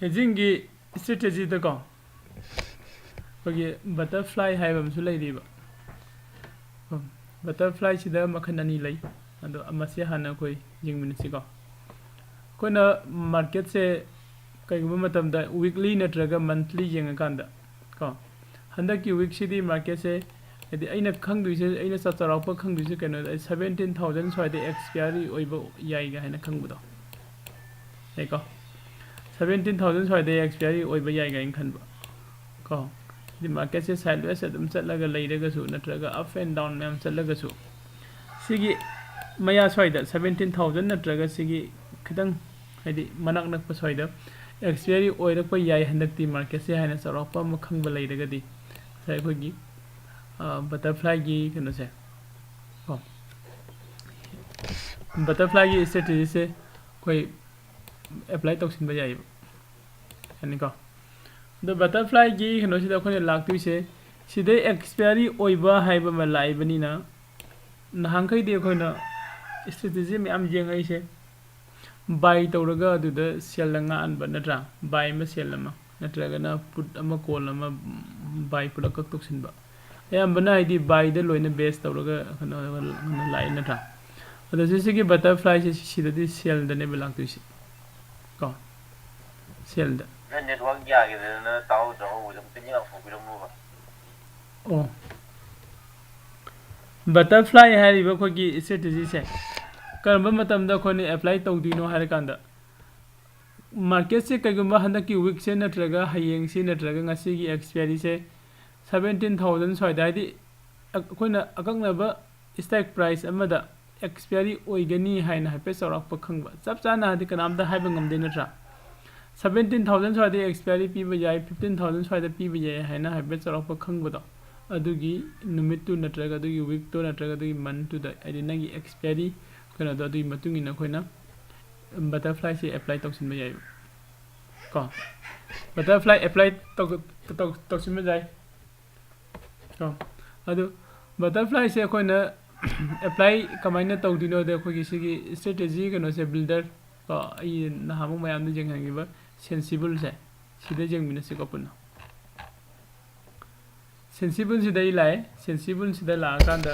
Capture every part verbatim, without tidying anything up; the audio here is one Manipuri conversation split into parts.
ꯍꯦꯖꯤꯡꯒꯤ ꯏꯁꯇ꯭ꯔꯦꯇꯦꯖꯤꯗꯀꯣ, ꯑꯩꯈꯣꯏꯒꯤ ꯕꯇꯔꯐ꯭ꯂꯥꯏ ꯍꯥꯏꯕ ꯑꯃꯁꯨ ꯂꯩꯔꯤꯕ꯫ ꯕꯇꯔꯐ꯭ꯂꯥꯏꯁꯤꯗ ꯃꯈꯜ ꯑꯅꯤ ꯂꯩ꯫ ꯑꯗꯣ ꯃꯁꯤ ꯍꯥꯟꯅ ꯑꯩꯈꯣꯏ ꯌꯦꯡꯃꯤꯟꯅꯁꯤꯀꯣ꯫ ꯑꯩꯈꯣꯏꯅ ꯃꯥꯔꯀꯦꯠꯁꯦ ꯀꯩꯒꯨꯝꯕ ꯃꯇꯝꯗ ꯋꯤꯛꯂꯤ ꯅꯠꯇ꯭ꯔꯒ ꯃꯟꯊꯂꯤ ꯌꯦꯡꯉꯀꯥꯟꯗ ꯀꯣ, ꯍꯟꯗꯛꯀꯤ ꯋꯤꯛꯁꯤꯗꯤ ꯃꯥꯔꯀꯦꯠꯁꯦ, ꯍꯥꯏꯗꯤ ꯑꯩꯅ ꯈꯪꯗꯣꯏꯁꯦ, ꯑꯩꯅ ꯆꯞ ꯆꯥꯎꯔꯥꯛꯄ ꯈꯪꯗꯣꯏꯁꯦ ꯀꯩꯅꯣꯗ, ꯁꯕꯦꯟꯇꯤꯟ ꯊꯥꯎꯖꯟ ꯁ꯭ꯋꯥꯏꯗ ꯑꯦꯛꯁꯄꯤꯌꯥꯔꯤ ꯑꯣꯏꯕ ꯌꯥꯏꯒ ꯍꯥꯏꯅ ꯈꯪꯕꯗꯣ꯫ ꯌꯥꯏꯀꯣ? ꯁꯕꯦꯟꯇꯤꯟ ꯊꯥꯎꯖꯟ ꯁ꯭ꯋꯥꯏꯗ ꯑꯦꯛꯁꯄꯤꯌꯥꯔꯤ ꯑꯣꯏꯕ ꯌꯥꯏꯒ ꯍꯥꯏꯅ ꯈꯟꯕ ꯀꯣ꯫ ꯍꯥꯏꯗꯤ ꯃꯥꯔꯀꯦꯠꯁꯦ ꯁꯥꯏꯠꯋꯦꯁ ꯑꯗꯨꯝ ꯆꯠꯂꯒ ꯂꯩꯔꯒꯁꯨ, ꯅꯠꯇ꯭ꯔꯒ ꯑꯞ ꯑꯦꯟ ꯗꯥꯎꯟ ꯃꯌꯥꯝ ꯆꯠꯂꯒꯁꯨ, ꯁꯤꯒꯤ ꯃꯌꯥ ꯁ꯭ꯋꯥꯏꯗ, ꯁꯕꯦꯟꯇꯤꯟ ꯊꯥꯎꯖꯟ ꯅꯠꯇ꯭ꯔꯒ ꯁꯤꯒꯤ ꯈꯤꯇꯪ, ꯍꯥꯏꯗꯤ ꯃꯅꯥꯛ ꯅꯛꯄ ꯁ꯭ꯋꯥꯏꯗ ꯑꯦꯛꯁꯄꯤꯌꯥꯔꯤ ꯑꯣꯏꯔꯛꯄ ꯌꯥꯏ ꯍꯟꯗꯛꯇꯤ ꯃꯥꯔꯀꯦꯠꯁꯦ ꯍꯥꯏꯅ ꯆꯥꯎꯔꯥꯛꯄ ꯑꯃ ꯈꯪꯕ ꯂꯩꯔꯒꯗꯤ, ꯉꯁꯥꯏ ꯑꯩꯈꯣꯏꯒꯤ ꯕꯇꯔꯐ꯭ꯂꯥꯏꯒꯤ ꯀꯩꯅꯣꯁꯦ ꯀꯣ, ꯕꯇꯔꯐ꯭ꯂꯥꯏꯒꯤ ꯏꯁꯇ꯭ꯔꯦꯇꯦꯖꯤꯁꯦ ꯑꯩꯈꯣꯏ ꯑꯦꯄ꯭ꯂꯥꯏ ꯇꯧꯁꯤꯟꯕ ꯌꯥꯏꯌꯦꯕ꯫ ꯌꯥꯅꯤꯀꯣ? ꯑꯗꯣ ꯕꯇꯔꯐ꯭ꯂꯥꯏꯒꯤ ꯀꯩꯅꯣꯁꯤꯗ ꯑꯩꯈꯣꯏꯅ ꯂꯥꯛꯇꯣꯏꯁꯦ, ꯁꯤꯗꯩ ꯑꯦꯛꯁꯄꯤꯌꯥꯔꯤ ꯑꯣꯏꯕ ꯍꯥꯏꯕ ꯑꯃ ꯂꯥꯛꯏꯕꯅꯤꯅ, ꯅꯍꯥꯟꯈꯩꯗꯤ ꯑꯩꯈꯣꯏꯅ ꯏꯁꯇ꯭ꯔꯦꯇꯦꯖꯤ ꯃꯌꯥꯝ ꯌꯦꯡꯉꯛꯏꯁꯦ, ꯕꯥꯏ ꯇꯧꯔꯒ ꯑꯗꯨꯗ ꯁꯦꯜꯗ ꯉꯥꯛꯍꯟꯕ ꯅꯠꯇ꯭ꯔꯥ? ꯕꯥꯏ ꯑꯃ, ꯁꯦꯜ ꯑꯃ, ꯅꯠꯇ꯭ꯔꯒꯅ ꯄꯨꯠ ꯑꯃ, ꯀꯣꯜ ꯑꯃ, ꯕꯥꯏ ꯄꯨꯂꯞ ꯀꯛ ꯇꯧꯁꯤꯟꯕ꯫ ꯑꯌꯥꯝꯕꯅ ꯍꯥꯏꯗꯤ ꯕꯥꯏꯗ ꯂꯣꯏꯅ ꯕꯦꯁ ꯇꯧꯔꯒ ꯀꯩꯅꯣ, ꯀꯩꯅꯣ ꯂꯥꯛꯏ ꯅꯠꯇ꯭ꯔꯥ? ꯑꯗꯣ ꯁꯤ, ꯁꯤꯒꯤ ꯕꯇꯔꯐ꯭ꯂꯥꯏꯁꯦ ꯁꯤꯗꯗꯤ ꯁꯦꯜꯗꯅꯦꯕ ꯂꯥꯛꯇꯣꯏꯁꯦ ꯀꯣ, ꯁꯦꯜꯗ꯫ ꯅꯣꯏ ꯅꯦꯠꯋꯥꯛ ꯌꯥꯈꯤꯗꯗꯅ ꯇꯥꯍꯧꯗ꯭ꯔꯦ, ꯍꯧꯕꯗ ꯑꯃꯨꯛꯇꯪ ꯌꯥꯎꯊꯣꯛꯄꯤꯔꯝꯃꯣꯕ꯫ ꯑꯣ, ꯕꯇꯔꯐ꯭ꯂꯥꯏ ꯍꯥꯏꯔꯤꯕ ꯑꯩꯈꯣꯏꯒꯤ ꯏꯁꯇ꯭ꯔꯦꯇꯦꯖꯤꯁꯦ ꯀꯔꯝꯕ ꯃꯇꯝꯗ ꯑꯩꯈꯣꯏꯅ ꯑꯦꯄ꯭ꯂꯥꯏ ꯇꯧꯗꯣꯏꯅꯣ ꯍꯥꯏꯔꯀꯥꯟꯗ, ꯃꯥꯔꯀꯦꯠꯁꯦ ꯀꯩꯒꯨꯝꯕ ꯍꯟꯗꯛꯀꯤ ꯋꯤꯛꯁꯦ ꯅꯠꯇ꯭ꯔꯒ ꯍꯌꯦꯡꯁꯤ ꯅꯠꯇ꯭ꯔꯒ ꯉꯁꯤꯒꯤ ꯑꯦꯛꯁꯄꯤꯌꯥꯔꯤꯁꯦ ꯁꯕꯦꯟꯇꯤꯟ ꯊꯥꯎꯖꯟ ꯁ꯭ꯋꯥꯏꯗ, ꯍꯥꯏꯗꯤ ꯑꯩꯈꯣꯏꯅ ꯑꯀꯛꯅꯕ ꯁ꯭ꯇ꯭ꯔꯥꯏꯛ ꯄ꯭ꯔꯥꯏꯁ ꯑꯃꯗ ꯑꯦꯛꯁꯄꯤꯌꯥꯔꯤ ꯑꯣꯏꯒꯅꯤ ꯍꯥꯏꯅ ꯍꯥꯏꯐꯦꯠ ꯆꯥꯎꯔꯥꯛꯄ ꯈꯪꯕ, ꯆꯞ ꯆꯥꯅ ꯍꯥꯏꯗꯤ ꯀꯅꯥꯝꯇ ꯍꯥꯏꯕ ꯉꯝꯗꯦ ꯅꯠꯇ꯭ꯔꯥ? ꯁꯕꯦꯟꯇꯤꯟ ꯊꯥꯎꯖꯟ ꯁ꯭ꯋꯥꯏꯗ ꯑꯦꯛꯁꯄꯤꯌꯥꯔꯤ ꯄꯤꯕ ꯌꯥꯏ, ꯐꯤꯐꯇꯤꯟ ꯊꯥꯎꯖꯟ ꯁ꯭ꯋꯥꯏꯗ ꯄꯤꯕ ꯌꯥꯏ ꯍꯥꯏꯅ ꯍꯥꯏꯐꯦꯠ ꯆꯥꯎꯔꯥꯛꯄ ꯈꯪꯕꯗꯣ, ꯑꯗꯨꯒꯤ ꯅꯨꯃꯤꯠꯇꯨ ꯅꯠꯇ꯭ꯔꯒ ꯑꯗꯨꯒꯤ ꯋꯤꯛꯇꯣ ꯅꯠꯇ꯭ꯔꯒ ꯑꯗꯨꯒꯤ ꯃꯟꯠꯇꯨꯗ, ꯍꯥꯏꯗꯤ ꯅꯪꯒꯤ ꯑꯦꯛꯁꯄꯤꯌꯥꯔꯤ ꯀꯩꯅꯣꯗꯣ, ꯑꯗꯨꯒꯤ ꯃꯇꯨꯡ ꯏꯟꯅ ꯑꯩꯈꯣꯏꯅ ꯕꯇꯔꯐ꯭ꯂꯥꯏꯁꯦ ꯑꯦꯄ꯭ꯂꯥꯏ ꯇꯧꯁꯤꯟꯕ ꯌꯥꯏꯕ ꯀꯣ꯫ ꯕꯇꯔꯐ꯭ꯂꯥꯏ ꯑꯦꯄ꯭ꯂꯥꯏ ꯇꯧ-, ꯇꯧ-, ꯇꯧꯁꯤꯟꯕ ꯌꯥꯏ ꯀꯣ꯫ ꯑꯗꯨ ꯕꯇꯔꯐ꯭ꯂꯥꯏꯁꯦ ꯑꯩꯈꯣꯏꯅ ꯑꯦꯄ꯭ꯂꯥꯏ ꯀꯃꯥꯏꯅ ꯇꯧꯗꯣꯏꯅꯣꯗ, ꯑꯩꯈꯣꯏꯒꯤ ꯁꯤꯒꯤ ꯏꯁꯇ꯭ꯔꯦꯇꯦꯖꯤ ꯀꯩꯅꯣꯁꯦ, ꯕꯤꯜꯗꯔ ꯀꯣ, ꯑꯩ ꯅꯍꯥꯟꯃꯨꯛ ꯃꯌꯥꯝꯗ ꯌꯦꯡꯍꯟꯈꯤꯕ ꯁꯦꯟꯁꯤꯕꯜꯁꯦ ꯁꯤꯗ ꯌꯦꯡꯃꯤꯟꯅꯁꯤꯀꯣ ꯄꯨꯟꯅ꯫ ꯁꯦꯟꯁꯤꯕꯜꯁꯤꯗ ꯑꯩ ꯂꯥꯛꯑꯦ꯫ ꯁꯦꯟꯁꯤꯕꯜꯁꯤꯗ ꯂꯥꯛꯑꯀꯥꯟꯗ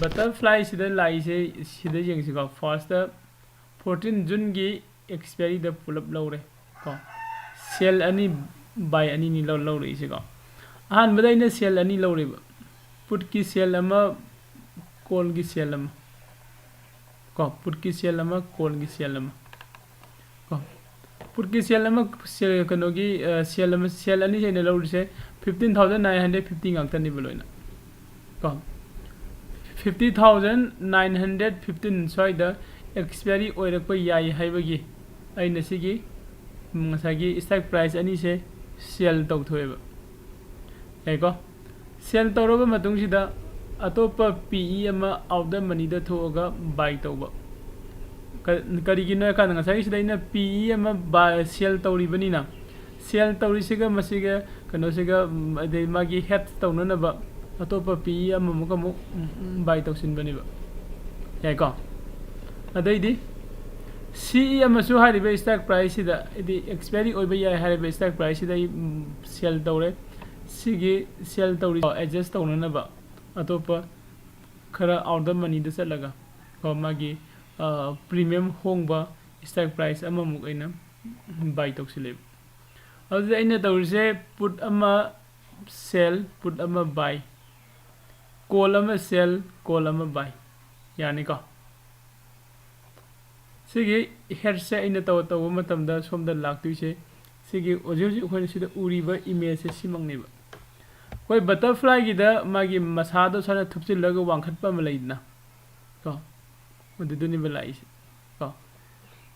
ꯕꯇꯔꯐ꯭ꯂꯥꯏꯁꯤꯗ ꯂꯥꯛꯏꯁꯦ ꯁꯤꯗ ꯌꯦꯡꯁꯤꯀꯣ꯫ ꯐꯥꯔꯁꯇ ꯐꯣꯔꯇꯤꯟ ꯖꯨꯟꯒꯤ ꯑꯦꯛꯁꯄꯤꯌꯥꯔꯤꯗ ꯄꯨꯂꯞ ꯂꯧꯔꯦ ꯀꯣ꯫ ꯁꯦꯜ ꯑꯅꯤ ꯕꯥꯏ ꯑꯅꯤꯅꯤ ꯂꯧ ꯂꯧꯔꯛꯏꯁꯤꯀꯣ꯫ ꯑꯍꯥꯟꯕꯗ ꯑꯩꯅ ꯁꯦꯜ ꯑꯅꯤ ꯂꯧꯔꯦꯕ꯫ ꯄꯨꯠꯀꯤ ꯁꯦꯜ ꯑꯃ, ꯀꯣꯜꯒꯤ ꯁꯦꯜ ꯑꯃ ꯀꯣ꯫ ꯄꯨꯠꯀꯤ ꯁꯦꯜ ꯑꯃ, ꯀꯣꯜꯒꯤ ꯁꯦꯜ ꯑꯃ ꯀꯣ꯫ ꯄꯨꯠꯀꯤ ꯁꯦꯜ ꯑꯃ, ꯁꯦꯜ, ꯀꯩꯅꯣꯒꯤ, ꯑ, ꯁꯦꯜ ꯑꯃ, ꯁꯦꯜ ꯑꯅꯤꯁꯦ ꯑꯩꯅ ꯂꯧꯔꯤꯁꯦ fifteen thousand nine hundred fifty ꯉꯥꯛꯇꯅꯦꯕ ꯂꯣꯏꯅ ꯀꯣ꯫ Fifty thousand nine hundred fifteen ꯁ꯭ꯋꯥꯏꯗ ꯑꯦꯛꯁꯄꯤꯌꯥꯔꯤ ꯑꯣꯏꯔꯛꯄ ꯌꯥꯏ ꯍꯥꯏꯕꯒꯤ ꯑꯩꯅ ꯁꯤꯒꯤ, ꯎꯝ, ꯉꯁꯥꯏꯒꯤ ꯁ꯭ꯇ꯭ꯔꯥꯏꯛ ꯄ꯭ꯔꯥꯏꯁ ꯑꯅꯤꯁꯦ ꯁꯦꯜ ꯇꯧꯊꯣꯛꯑꯦꯕ꯫ ꯌꯥꯏꯀꯣ? ꯁꯦꯜ ꯇꯧꯔꯕ ꯃꯇꯨꯡꯁꯤꯗ ꯑꯇꯣꯞꯄ ꯄꯤ ꯏ ꯑꯃ ꯑꯥꯎꯠ ꯑꯣꯐ ꯃꯅꯤꯗ ꯊꯣꯛꯑꯒ ꯕꯥꯏ ꯇꯧꯕ꯫ ꯀ-, ꯀꯔꯤꯒꯤꯅꯣ ꯍꯥꯏꯀꯥꯟꯗ ꯉꯁꯥꯏꯒꯤꯁꯤꯗ ꯑꯩꯅ ꯄꯤ ꯏ ꯑꯃ ꯕꯥꯏ, ꯁꯦꯜ ꯇꯧꯔꯤꯕꯅꯤꯅ, ꯁꯦꯜ ꯇꯧꯔꯤꯁꯤꯒ ꯃꯁꯤꯒ ꯀꯩꯅꯣꯁꯤꯒ, ꯎꯝ, ꯑꯗꯩ ꯃꯥꯒꯤ ꯍꯦꯗ ꯇꯧꯅꯅꯕ ꯑꯇꯣꯞꯄ ꯄꯤ ꯏ ꯑꯃꯃꯨꯛ ꯑꯃꯨꯛ, ꯎꯝ, ꯎꯝ, ꯕꯥꯏ ꯇꯧꯁꯤꯟꯕꯅꯦꯕ꯫ ꯌꯥꯏꯀꯣ? ꯑꯗꯩꯗꯤ ꯁꯤ ꯏ ꯑꯃꯁꯨ ꯍꯥꯏꯔꯤꯕ ꯁ꯭ꯇ꯭ꯔꯥꯏꯛ ꯄ꯭ꯔꯥꯏꯁꯁꯤꯗ, ꯍꯥꯏꯗꯤ ꯑꯦꯛꯁꯄꯤꯌꯥꯔꯤ ꯑꯣꯏꯕ ꯌꯥꯏ ꯍꯥꯏꯔꯤꯕ ꯁ꯭ꯇ꯭ꯔꯥꯏꯛ ꯄ꯭ꯔꯥꯏꯁꯁꯤꯗ ꯑꯩ, ꯎꯝ, ꯁꯦꯜ ꯇꯧꯔꯦ꯫ ꯁꯤꯒꯤ ꯁꯦꯜ ꯇꯧꯔꯤ ꯑꯦꯗꯖꯁ ꯇꯧꯅꯅꯕ ꯑꯇꯣꯞꯄ ꯈꯔ ꯑꯥꯎꯠ ꯑꯣꯐ ꯃꯅꯤꯗ ꯆꯠꯂꯒ ꯀꯣ, ꯃꯥꯒꯤ, ꯑ, ꯄ꯭ꯔꯤꯃꯤꯌꯝ ꯍꯣꯡꯕ ꯁ꯭ꯇ꯭ꯔꯥꯏꯛ ꯄ꯭ꯔꯥꯏꯁ ꯑꯃꯃꯨꯛ ꯑꯩꯅ ꯕꯥꯏ ꯇꯧꯁꯤꯜꯂꯦꯕ꯫ ꯑꯗꯨꯗꯤ ꯑꯩꯅ ꯇꯧꯔꯤꯁꯦ ꯄꯨꯠ ꯑꯃ ꯁꯦꯜ, ꯄꯨꯠ ꯑꯃ ꯕꯥꯏ, ꯀꯣꯜ ꯑꯃ ꯁꯦꯜ, ꯀꯣꯜ ꯑꯃ ꯕꯥꯏ꯫ ꯌꯥꯅꯤꯀꯣ? ꯁꯤꯒꯤ ꯍꯦꯗꯁꯦ ꯑꯩꯅ ꯇꯧ-, ꯇꯧꯕ ꯃꯇꯝꯗ ꯁꯣꯝꯗ ꯂꯥꯛꯇꯣꯏꯁꯦ ꯁꯤꯒꯤ ꯍꯧꯖꯤꯛ ꯍꯧꯖꯤꯛ ꯑꯩꯈꯣꯏꯅ ꯁꯤꯗ ꯎꯔꯤꯕ ꯏꯃꯦꯖꯁꯦ ꯁꯤꯃꯛꯅꯦꯕ꯫ ꯑꯩꯈꯣꯏ ꯕꯇꯔꯐ꯭ꯂꯥꯏꯒꯤꯗ ꯃꯥꯒꯤ ꯃꯁꯥꯗꯣ ꯁꯨꯃꯥꯏꯅ ꯊꯨꯞꯆꯤꯜꯂꯒ ꯋꯥꯡꯈꯠꯄ ꯑꯃ ꯂꯩꯗꯅ ꯀꯣ, ꯑꯗꯨꯗꯨꯅꯦꯕ ꯂꯥꯛꯏꯁꯦ ꯀꯣ꯫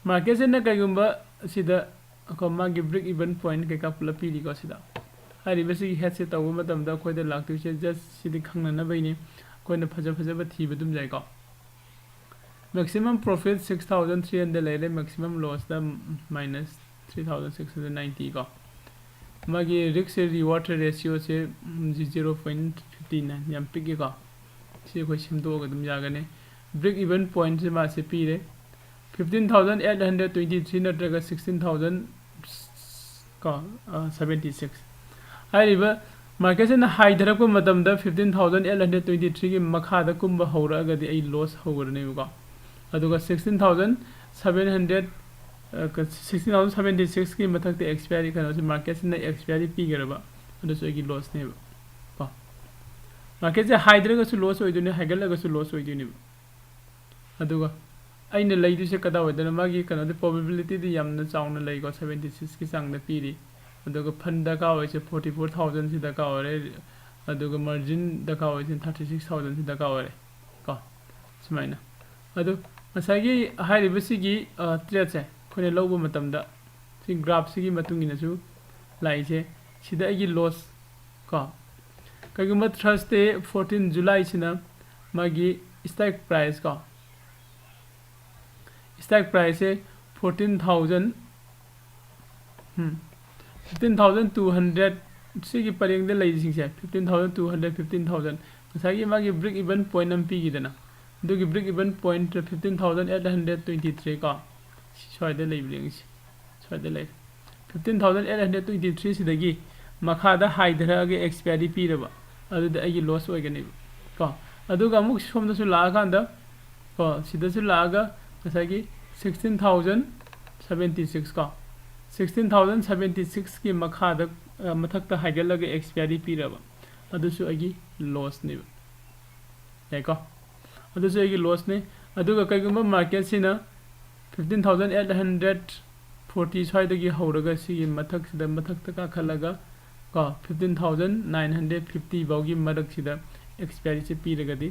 ꯃꯥꯔꯀꯦꯠꯁꯤꯅ ꯀꯩꯒꯨꯝꯕ ꯁꯤꯗ ꯀꯣ, ꯃꯥꯒꯤ ꯕ꯭ꯔꯦꯛ ꯏꯚꯟ ꯄꯣꯏꯟꯠ ꯀꯩꯀꯥ ꯄꯨꯂꯞ ꯄꯤꯔꯤꯀꯣ ꯁꯤꯗ꯫ ꯍꯥꯏꯔꯤꯕꯁꯤꯒꯤ ꯍꯦꯗꯁꯦ ꯇꯧꯕ ꯃꯇꯝꯗ ꯑꯩꯈꯣꯏꯗ ꯂꯥꯛꯇꯣꯏꯁꯦ just ꯁꯤꯗꯤ ꯈꯪꯅꯅꯕꯩꯅꯤ꯫ ꯑꯩꯈꯣꯏꯅ ꯐꯖ ꯐꯖꯕ ꯊꯤꯕ ꯑꯗꯨꯝ ꯌꯥꯏꯀꯣ꯫ Maximum profit six thousand three hundred ꯂꯩꯔꯦ, maximum lossꯇ minus three thousand six hundred ninety ꯀꯣ꯫ ꯃꯥꯒꯤ risk reward ratioꯁꯦ, ꯎꯝ, zero point fifty nine, ꯌꯥꯝ ꯄꯤꯛꯑꯦꯀꯣ꯫ ꯁꯤ ꯑꯩꯈꯣꯏ ꯁꯦꯝꯗꯣꯛꯑꯒ ꯑꯗꯨꯝ ꯌꯥꯒꯅꯤ꯫ ꯕ꯭ꯔꯦꯛ ꯏꯚꯟ ꯄꯣꯏꯟꯠꯁꯦ ꯃꯥꯁꯦ ꯄꯤꯔꯦ꯫ Fifteen thousand eight hundred twenty three ꯅꯠꯇ꯭ꯔꯒ sixteen thousand ꯀꯣ, seventy six꯫ ꯍꯥꯏꯔꯤꯕ marketꯁꯤꯅ ꯍꯥꯏꯊꯔꯛꯄ ꯃꯇꯝꯗ fifteen thousand eight hundred twenty threeꯒꯤ ꯃꯈꯥꯗ ꯀꯨꯝꯕ ꯍꯧꯔꯛꯑꯒꯗꯤ ꯑꯩ loss ꯍꯧꯒꯅꯦꯕꯀꯣ꯫ ꯑꯗꯨꯒ sixteen thousand seven hundred, sixteen thousand seventy sixꯀꯤ ꯃꯊꯛꯇ expiry, ꯀꯩꯅꯣꯁꯤ, marketꯁꯤꯅ expiry ꯄꯤꯈ꯭ꯔꯕ, ꯑꯗꯨꯁꯨ ꯑꯩꯒꯤ lossꯅꯦꯕ ꯀꯣ꯫ Marketꯁꯦ ꯍꯥꯏꯊꯔꯒꯁꯨ loss ꯑꯣꯏꯗꯣꯏꯅꯤ, ꯍꯥꯏꯒꯠꯂꯒꯁꯨ loss ꯑꯣꯏꯗꯣꯏꯅꯦꯕ꯫ ꯑꯗꯨꯒ ꯑꯩꯅ ꯂꯩꯗꯣꯏꯁꯦ ꯀꯗꯥꯏꯋꯥꯏꯗꯅꯣ? ꯃꯥꯒꯤ ꯀꯩꯅꯣꯗꯤ, probabilityꯗꯤ ꯌꯥꯝꯅ ꯆꯥꯎꯅ ꯂꯩꯀꯣ, seventy sixꯀꯤ ꯆꯥꯡꯗ ꯄꯤꯔꯤ꯫ ꯑꯗꯨꯒ fund ꯗꯔꯀꯥꯔ ꯑꯣꯏꯁꯦ forty four thousandꯁꯤ ꯗꯔꯀꯥꯔ ꯑꯣꯏꯔꯦ꯫ ꯑꯗꯨꯒ margin ꯗꯔꯀꯥꯔ ꯑꯣꯏꯁꯦ thirty six thousandꯁꯤ ꯗꯔꯀꯥꯔ ꯑꯣꯏꯔꯦ ꯀꯣ, ꯁꯨꯃꯥꯏꯅ꯫ ꯑꯗꯨ ꯉꯁꯥꯏꯒꯤ ꯍꯥꯏꯔꯤꯕꯁꯤꯒꯤ, ꯑ, tradeꯁꯦ ꯑꯩꯈꯣꯏꯅ ꯂꯧꯕ ꯃꯇꯝꯗ ꯁꯤ graphꯁꯤꯒꯤ ꯃꯇꯨꯡ ꯏꯟꯅꯁꯨ ꯂꯥꯛꯏꯁꯦ꯫ ꯁꯤꯗ ꯑꯩꯒꯤ loss ꯀꯣ꯫ ꯀꯩꯒꯨꯝꯕ Thursday fourteen Julyꯁꯤꯅ ꯃꯥꯒꯤ strike price ꯀꯣ, strike priceꯁꯦ fourteen thousand, ꯎꯝ, fifteen thousand two hundred, ꯁꯤꯒꯤ ꯄꯔꯦꯡꯗ ꯂꯩꯔꯤꯁꯤꯡꯁꯦ, fifteen thousand two hundred, fifteen thousand, ꯉꯁꯥꯏꯒꯤ ꯃꯥꯒꯤ break even point ꯑꯃ ꯄꯤꯈꯤꯗꯅ, ꯑꯗꯨꯒꯤ break even point fifteen thousand eight hundred twenty three ꯀꯣ, ꯁꯤ ꯁ꯭ꯋꯥꯏꯗ ꯂꯩꯕ ꯌꯦꯡꯁꯤ, ꯁ꯭ꯋꯥꯏꯗ ꯂꯩ꯫ Fifteen thousand eight hundred twenty threeꯁꯤꯗꯒꯤ ꯃꯈꯥꯗ ꯍꯥꯏꯊꯔꯛꯑꯒ expiry ꯄꯤꯔꯕ, ꯑꯗꯨꯗꯤ ꯑꯩꯒꯤ loss ꯑꯣꯏꯒꯅꯦꯕ ꯀꯣ꯫ ꯑꯗꯨꯒ ꯑꯃꯨꯛ ꯁꯣꯝꯗꯁꯨ ꯂꯥꯛꯑꯀꯥꯟꯗ ꯀꯣ, ꯁꯤꯗꯁꯨ ꯂꯥꯛꯑꯒ ꯉꯁꯥꯏꯒꯤ sixteen thousand seventy six ꯀꯣ, sixteen thousand seventy sixꯀꯤ ꯃꯈꯥꯗ, ꯑ, ꯃꯊꯛꯇ ꯍꯥꯏꯒꯠꯂꯒ expiry ꯄꯤꯔꯕ, ꯑꯗꯨꯁꯨ ꯑꯩꯒꯤ lossꯅꯦꯕ꯫ ꯌꯥꯏꯀꯣ? ꯑꯗꯨꯁꯨ ꯑꯩꯒꯤ lossꯅꯤ꯫ ꯑꯗꯨꯒ ꯀꯩꯒꯨꯝꯕ marketꯁꯤꯅ fifteen thousand eight hundred forty ꯁ꯭ꯋꯥꯏꯗꯒꯤ ꯍꯧꯔꯒ ꯁꯤꯒꯤ ꯃꯊꯛꯁꯤꯗ, ꯃꯊꯛꯇ ꯀꯥꯈꯠꯂꯒ ꯀꯣ, fifteen thousand nine hundred fifty ꯐꯥꯎꯒꯤ ꯃꯔꯛꯁꯤꯗ expiryꯁꯦ ꯄꯤꯔꯒꯗꯤ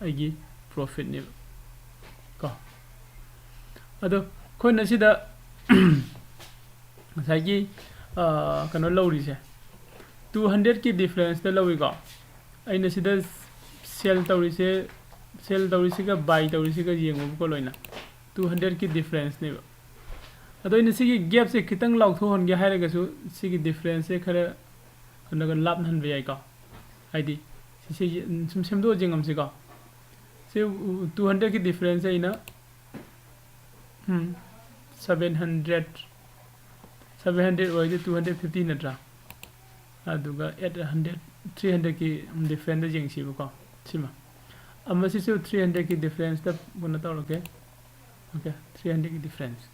ꯑꯩꯒꯤ profitꯅꯦꯕ ꯀꯣ꯫ ꯑꯗꯣ ꯑꯩꯈꯣꯏꯅ ꯁꯤꯗ ꯉꯁꯥꯏꯒꯤ, ꯑ, ꯀꯩꯅꯣ ꯂꯧꯔꯤꯁꯦ, two hundredꯀꯤ differenceꯇ ꯂꯧꯏꯀꯣ꯫ ꯑꯩꯅ ꯁꯤꯗ sell ꯇꯧꯔꯤꯁꯦ, sell ꯇꯧꯔꯤꯁꯤꯒ buy ꯇꯧꯔꯤꯁꯤꯒ ꯌꯦꯡꯉꯨꯕꯀꯣ ꯂꯣꯏꯅ꯫ Two hundredꯀꯤ differenceꯅꯦꯕ꯫ ꯑꯗꯣ ꯑꯩꯅ ꯁꯤꯒꯤ gapꯁꯦ ꯈꯤꯇꯪ ꯂꯥꯎꯊꯣꯛꯍꯟꯒꯦ ꯍꯥꯏꯔꯒꯁꯨ ꯁꯤꯒꯤ differenceꯁꯦ ꯈꯔ ꯀꯩꯅꯣꯒ ꯂꯥꯞꯅꯍꯟꯕ ꯌꯥꯏꯀꯣ꯫ ꯍꯥꯏꯗꯤ ꯁꯤꯁꯦ ꯁꯨꯝ ꯁꯦꯝꯗꯣꯛꯑ ꯌꯦꯡꯉꯝꯁꯤꯀꯣ꯫ ꯁꯤ two hundredꯀꯤ difference ꯑꯩꯅ, ꯎꯝ, seven hundred, ꯁꯚꯦꯟ ꯍꯟꯗ꯭ꯔꯦꯗ ꯑꯣꯏꯔꯗꯤ ꯇꯨ ꯍꯟꯗ꯭ꯔꯦꯗ ꯐꯤꯐꯇꯤ ꯅꯠꯇ꯭ꯔꯥ? ꯑꯗꯨꯒ ꯑꯩꯠ ꯍꯟꯗ꯭ꯔꯦꯗ, ꯊ꯭ꯔꯤ ꯍꯟꯗ꯭ꯔꯦꯗꯀꯤ ꯗꯤꯐ꯭ꯔꯦꯟꯁꯇ ꯌꯦꯡꯁꯤꯕꯀꯣ, ꯁꯤꯃ꯫ ꯑꯃꯁꯤꯁꯨ ꯊ꯭ꯔꯤ ꯍꯟꯗ꯭ꯔꯦꯗꯀꯤ ꯗꯤꯐ꯭ꯔꯦꯟꯁꯇ ꯀꯩꯅꯣ ꯇꯧꯔꯒꯦ꯫ ꯑꯣꯀꯦ, ꯊ꯭ꯔꯤ ꯍꯟꯗ꯭ꯔꯦꯗꯀꯤ ꯗꯤꯐ꯭ꯔꯦꯟꯁ꯫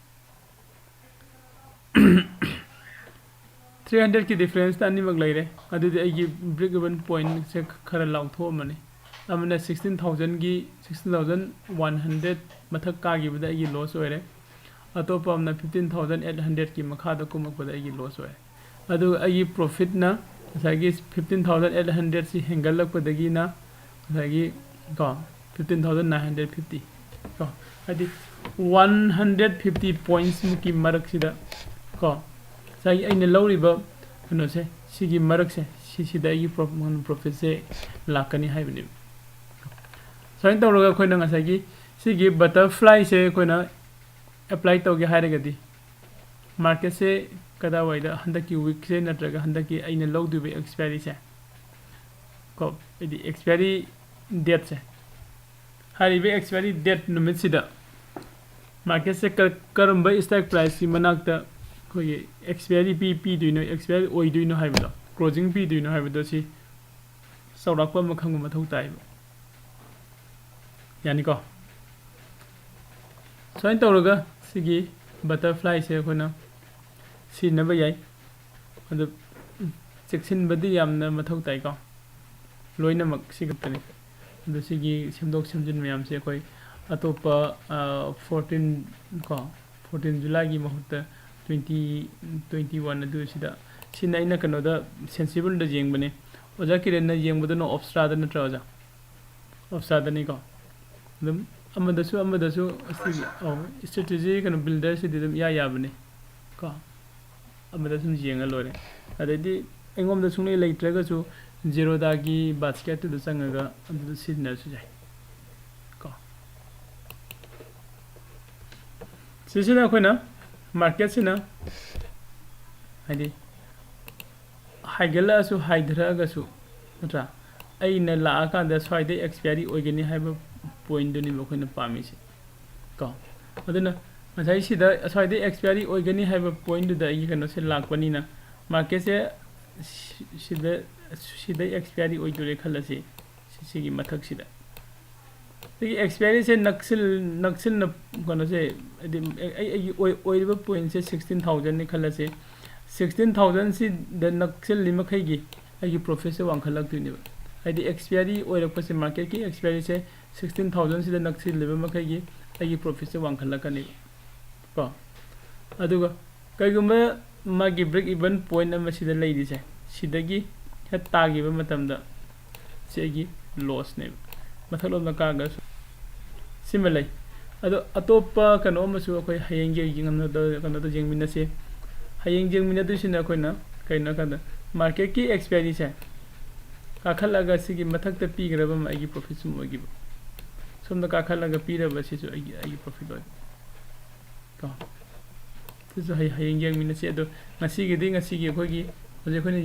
ꯊ꯭ꯔꯤ ꯍꯟꯗ꯭ꯔꯦꯗꯀꯤ ꯗꯤꯐ꯭ꯔꯦꯟꯁꯇ ꯑꯅꯤꯃꯛ ꯂꯩꯔꯦ꯫ ꯑꯗꯨꯗꯤ ꯑꯩꯒꯤ ꯕ꯭ꯔꯦꯛ ꯏꯚꯟ ꯄꯣꯏꯟꯁꯦ ꯈꯔ ꯂꯥꯎꯊꯣꯛꯑꯝꯃꯅꯤ꯫ ꯑꯃꯅ ꯁꯤꯛꯁꯇꯤꯟ ꯊꯥꯎꯖꯟꯒꯤ, ꯁꯤꯛꯁꯇꯤꯟ ꯊꯥꯎꯖꯟ ꯋꯥꯟ ꯍꯟꯗ꯭ꯔꯦꯗ ꯃꯊꯛ ꯀꯥꯈꯤꯕꯗ ꯑꯩꯒꯤ ꯂꯣꯁ ꯑꯣꯏꯔꯦ꯫ ꯑꯇꯣꯞꯄ ꯑꯃꯅ ꯐꯤꯐꯇꯤꯟ ꯊꯥꯎꯖꯟ ꯑꯩꯠ ꯍꯟꯗ꯭ꯔꯦꯗꯀꯤ ꯃꯈꯥꯗ ꯀꯨꯝꯃꯛꯄꯗ ꯑꯩꯒꯤ ꯂꯣꯁ ꯑꯣꯏꯔꯦ꯫ ꯑꯗꯨꯒ ꯑꯩꯒꯤ ꯄ꯭ꯔꯣꯐꯤꯠꯅ ꯉꯁꯥꯏꯒꯤ ꯐꯤꯐꯇꯤꯟ ꯊꯥꯎꯖꯟ ꯑꯩꯠ ꯍꯟꯗ꯭ꯔꯦꯗꯁꯤ ꯍꯦꯟꯒꯠꯂꯛꯄꯗꯒꯤꯅ ꯉꯁꯥꯏꯒꯤ, ꯀꯣ, fifteen thousand nine hundred fifty, ꯀꯣ, ꯍꯥꯏꯗꯤ ꯋꯥꯟ ꯍꯟꯗ꯭ꯔꯦꯗ ꯐꯤꯐꯇꯤ ꯄꯣꯏꯟꯠꯁꯃꯨꯛꯀꯤ ꯃꯔꯛꯁꯤꯗ, ꯀꯣ, ꯉꯁꯥꯏꯒꯤ ꯑꯩꯅ ꯂꯧꯔꯤꯕ ꯀꯩꯅꯣꯁꯦ, ꯁꯤꯒꯤ ꯃꯔꯛꯁꯦ, ꯁꯤꯁꯤꯗ ꯑꯩꯒꯤ ꯄ꯭ꯔꯣꯐꯤꯠꯁꯦ ꯂꯥꯛꯀꯅꯤ ꯍꯥꯏꯕꯅꯦꯕ꯫ ꯁꯨꯃꯥꯏꯅ ꯇꯧꯔꯒ ꯑꯩꯈꯣꯏꯅ ꯉꯁꯥꯏꯒꯤ ꯁꯤꯒꯤ ꯕꯇꯔꯐ꯭ꯂꯥꯏꯁꯦ ꯑꯩꯈꯣꯏꯅ ꯑꯦꯄ꯭ꯂꯥꯏ ꯇꯧꯒꯦ ꯍꯥꯏꯔꯒꯗꯤ, ꯃꯥꯔꯀꯦꯠꯁꯦ ꯀꯗꯥꯏꯋꯥꯏꯗ, ꯍꯟꯗꯛꯀꯤ ꯋꯤꯛꯁꯦ ꯅꯠꯇ꯭ꯔꯒ ꯍꯟꯗꯛꯀꯤ ꯑꯩꯅ ꯂꯧꯗꯣꯏꯕ ꯑꯦꯛꯁꯄꯥꯏꯔꯤꯁꯦ, ꯀꯣ, ꯍꯥꯏꯗꯤ ꯑꯦꯛꯁꯄꯥꯏꯔꯤ ꯗꯦꯠꯁꯦ, ꯍꯥꯏꯔꯤꯕ ꯑꯦꯛꯁꯄꯥꯏꯔꯤ ꯗꯦꯠ ꯅꯨꯃꯤꯠꯁꯤꯗ ꯃꯥꯔꯀꯦꯠꯁꯦ ꯀ-, ꯀꯔꯝꯕ ꯁ꯭ꯇ꯭ꯔꯥꯏꯛ ꯄ꯭ꯔꯥꯏꯁꯀꯤ ꯃꯅꯥꯛꯇ ꯑꯩꯈꯣꯏꯒꯤ ꯑꯦꯛꯁꯄꯥꯏꯔꯤ ꯄꯤ-, ꯄꯤꯗꯣꯏꯅꯣ, ꯑꯦꯛꯁꯄꯥꯏꯔꯤ ꯑꯣꯏꯗꯣꯏꯅꯣ ꯍꯥꯏꯕꯗꯣ, ꯀ꯭ꯂꯣꯖꯤꯡ ꯄꯤꯗꯣꯏꯅꯣ ꯍꯥꯏꯕꯗꯣ, ꯁꯤ ꯆꯥꯎꯔꯥꯛꯄ ꯑꯃ ꯈꯪꯕ ꯃꯊꯧ ꯇꯥꯏꯕ꯫ ꯌꯥꯅꯤꯀꯣ? ꯁꯨꯃꯥꯏꯅ ꯇꯧꯔꯒ ꯁꯤꯒꯤ ꯕꯇꯔꯐ꯭ꯂꯥꯏꯁꯦ ꯑꯩꯈꯣꯏꯅ ꯁꯤꯖꯤꯟꯅꯕ ꯌꯥꯏ꯫ ꯑꯗꯨ ꯆꯦꯛꯁꯤꯟꯕꯗꯤ ꯌꯥꯝꯅ ꯃꯊꯧ ꯇꯥꯏꯀꯣ꯫ ꯂꯣꯏꯅꯃꯛ ꯁꯤ ꯈꯛꯇꯅꯤ꯫ ꯑꯗꯨ ꯁꯤꯒꯤ ꯁꯦꯝꯗꯣꯛ ꯁꯦꯝꯖꯤꯟ ꯃꯌꯥꯝꯁꯦ ꯑꯩꯈꯣꯏ ꯑꯇꯣꯞꯄ, ꯑ, ꯐꯣꯔꯇꯤꯟ ꯀꯣ, ꯐꯣꯔꯇꯤꯟ ꯖꯨꯂꯥꯏꯒꯤ ꯃꯍꯨꯠꯇ ꯇ꯭ꯋꯦꯟꯇꯤ, ꯇ꯭ꯋꯦꯟꯇꯤ ꯋꯥꯟ ꯑꯗꯨ ꯁꯤꯗ, ꯁꯤꯅ ꯑꯩꯅ ꯀꯩꯅꯣꯗ, ꯁꯦꯟꯁꯤꯕꯜꯗ ꯌꯦꯡꯕꯅꯦ꯫ ꯑꯣꯖꯥ ꯀꯤꯔꯟꯅ ꯌꯦꯡꯕꯗꯨꯅ ꯑꯣꯞꯁꯇ꯭ꯔꯥꯗ ꯅꯠꯇ꯭ꯔꯥ, ꯑꯣꯖꯥ? ꯑꯣꯞꯁꯇ꯭ꯔꯥꯗꯅꯤꯀꯣ꯫ ꯑꯗꯨꯝ ꯑꯃꯗꯁꯨ, ꯑꯃꯗꯁꯨ ꯑꯁꯤꯒꯤ, ꯑꯧ, ꯁ꯭ꯇ꯭ꯔꯦꯇꯦꯖꯤ ꯀꯩꯅꯣ, ꯕꯤꯜꯗꯔꯁꯤꯗꯤ ꯑꯗꯨꯝ ꯏꯌꯥ ꯌꯥꯕꯅꯤ ꯀꯣ꯫ ꯑꯃꯗ ꯁꯨꯝ ꯌꯦꯡꯉ ꯂꯣꯏꯔꯦ꯫ ꯑꯗꯩꯗꯤ ꯑꯩꯉꯣꯟꯗ ꯁꯨꯡꯂꯩ ꯂꯩꯇ꯭ꯔꯒꯁꯨ ꯖꯤꯔꯣꯗꯥꯒꯤ ꯕꯥꯁꯀꯦꯠꯇꯨꯗ ꯆꯪꯉꯒ ꯑꯗꯨꯗ ꯁꯤꯖꯤꯟꯅꯔꯁꯨ ꯌꯥꯏ ꯀꯣ꯫ ꯁꯤꯁꯤꯅ ꯑꯩꯈꯣꯏꯅ ꯃꯥꯔꯀꯦꯠꯁꯤꯅ ꯍꯥꯏꯗꯤ ꯍꯥꯏꯒꯠꯂꯛꯑꯁꯨ ꯍꯥꯏꯊꯔꯛꯑꯒꯁꯨ, ꯅꯠꯇ꯭ꯔꯥ? ꯑꯩꯅ ꯂꯥꯛꯑꯀꯥꯟꯗ ꯁ꯭ꯋꯥꯏꯗ ꯑꯦꯛꯁꯄꯤꯌꯥꯔꯤ ꯑꯣꯏꯒꯅꯤ ꯍꯥꯏꯕ ꯄꯣꯏꯟꯗꯨꯅꯦꯕ ꯑꯩꯈꯣꯏꯅ ꯄꯥꯝꯃꯤꯁꯦ ꯀꯣ꯫ ꯑꯗꯨꯅ ꯉꯁꯥꯏ ꯁꯤꯗ ꯑꯁ꯭ꯋꯥꯏꯗ ꯑꯦꯛꯁꯄꯤꯌꯥꯔꯤ ꯑꯣꯏꯒꯅꯤ ꯍꯥꯏꯕ ꯄꯣꯏꯟꯗꯨꯗ ꯑꯩꯒꯤ ꯀꯩꯅꯣꯁꯦ ꯂꯥꯛꯄꯅꯤꯅ, ꯃꯥꯔꯀꯦꯠꯁꯦ ꯁꯤ- ꯁꯤꯗ, ꯁꯤꯗ ꯑꯦꯛꯁꯄꯤꯌꯥꯔꯤ ꯑꯣꯏꯗꯣꯔꯦ ꯈꯜꯂꯁꯤ, ꯁꯤ- ꯁꯤꯒꯤ ꯃꯊꯛꯁꯤꯗ꯫ ꯁꯤꯒꯤ ꯑꯦꯛꯁꯄꯤꯌꯥꯔꯤꯁꯦ ꯅꯛꯁꯤꯜ ꯅꯛꯁꯤꯟꯅ ꯀꯩꯅꯣꯁꯦ, ꯍꯥꯏꯗꯤ ꯑꯩ ꯑꯩꯒꯤ ꯑꯣꯏ- ꯑꯣꯏꯔꯤꯕ ꯄꯣꯏꯟꯁꯦ ꯁꯤꯛꯁꯇꯤꯟ ꯊꯥꯎꯖꯟꯅꯤ ꯈꯜꯂꯁꯤ꯫ ꯁꯤꯛꯁꯇꯤꯟ ꯊꯥꯎꯖꯟꯁꯤꯗ ꯅꯛꯁꯤꯜꯂꯤ ꯃꯈꯩꯒꯤ ꯑꯩꯒꯤ ꯄ꯭ꯔꯣꯐꯤꯠꯁꯦ ꯋꯥꯡꯈꯠꯂꯛꯇꯣꯏꯅꯦꯕ꯫ ꯍꯥꯏꯗꯤ ꯑꯦꯛꯁꯄꯤꯌꯥꯔꯤ ꯑꯣꯏꯔꯛꯄꯁꯦ, ꯃꯥꯔꯀꯦꯠꯀꯤ ꯑꯦꯛꯁꯄꯤꯌꯥꯔꯤꯁꯦ ꯁꯤꯛꯁꯇꯤꯟ ꯊꯥꯎꯖꯟꯁꯤꯗ ꯅꯛꯁꯤꯜꯂꯤꯕ ꯃꯈꯩꯒꯤ ꯑꯩꯒꯤ ꯄ꯭ꯔꯣꯐꯤꯠꯁꯦ ꯋꯥꯡꯈꯠꯂꯛꯀꯅꯦꯕ ꯀꯣ꯫ ꯑꯗꯨꯒ ꯀꯩꯒꯨꯝꯕ ꯃꯥꯒꯤ ꯕ꯭ꯔꯦꯛ ꯏꯚꯟ ꯄꯣꯏꯟ ꯑꯃ ꯁꯤꯗ ꯂꯩꯔꯤꯁꯦ, ꯁꯤꯗꯒꯤ ꯍꯦꯛ ꯇꯥꯈꯤꯕ ꯃꯇꯝꯗ ꯁꯤ ꯑꯩꯒꯤ ꯂꯣꯁꯅꯦꯕ꯫ ꯃꯊꯛꯂꯣꯝꯗ ꯀꯥꯔꯒꯁꯨ ꯁꯤꯃ ꯂꯩ꯫ ꯑꯗꯣ ꯑꯇꯣꯞꯄ ꯀꯩꯅꯣ ꯑꯃꯁꯨ ꯑꯩꯈꯣꯏ ꯍꯌꯦꯡꯒꯤ ꯀꯩꯅꯣꯗ ꯀꯩꯅꯣꯗ ꯌꯦꯡꯃꯤꯟꯅꯁꯤ꯫ ꯍꯌꯦꯡ ꯌꯦꯡꯃꯤꯟꯅꯗꯣꯏꯁꯤꯅ ꯑꯩꯈꯣꯏꯅ ꯀꯩꯅꯣ ꯍꯥꯏ ꯀꯥꯟꯗ, ꯃꯥꯔꯀꯦꯠꯀꯤ ꯑꯦꯛꯁꯄꯤꯌꯥꯔꯤꯁꯦ ꯀꯥꯈꯠꯂꯒ ꯁꯤꯒꯤ ꯃꯊꯛꯇ ꯄꯤꯈ꯭ꯔꯕ ꯑꯃ ꯑꯩꯒꯤ ꯄ꯭ꯔꯣꯐꯤꯠ ꯁꯨꯝ ꯑꯣꯏꯈꯤꯕ, ꯁꯣꯝꯗ ꯀꯥꯈꯠꯂꯒ ꯄꯤꯔꯕ ꯁꯤꯁꯨ ꯑꯩꯒꯤ ꯑꯩꯒꯤ ꯄ꯭ꯔꯣꯐꯤꯠ ꯑꯣꯏꯕ ꯀꯣ꯫ ꯁꯤꯁꯨ ꯍꯌꯦꯡ ꯌꯦꯡꯃꯤꯟꯅꯁꯤ꯫ ꯑꯗꯣ ꯉꯁꯤꯒꯤꯗꯤ ꯉꯁꯤꯒꯤ ꯑꯩꯈꯣꯏꯒꯤ ꯍꯧꯖꯤꯛ ꯑꯩꯈꯣꯏꯅ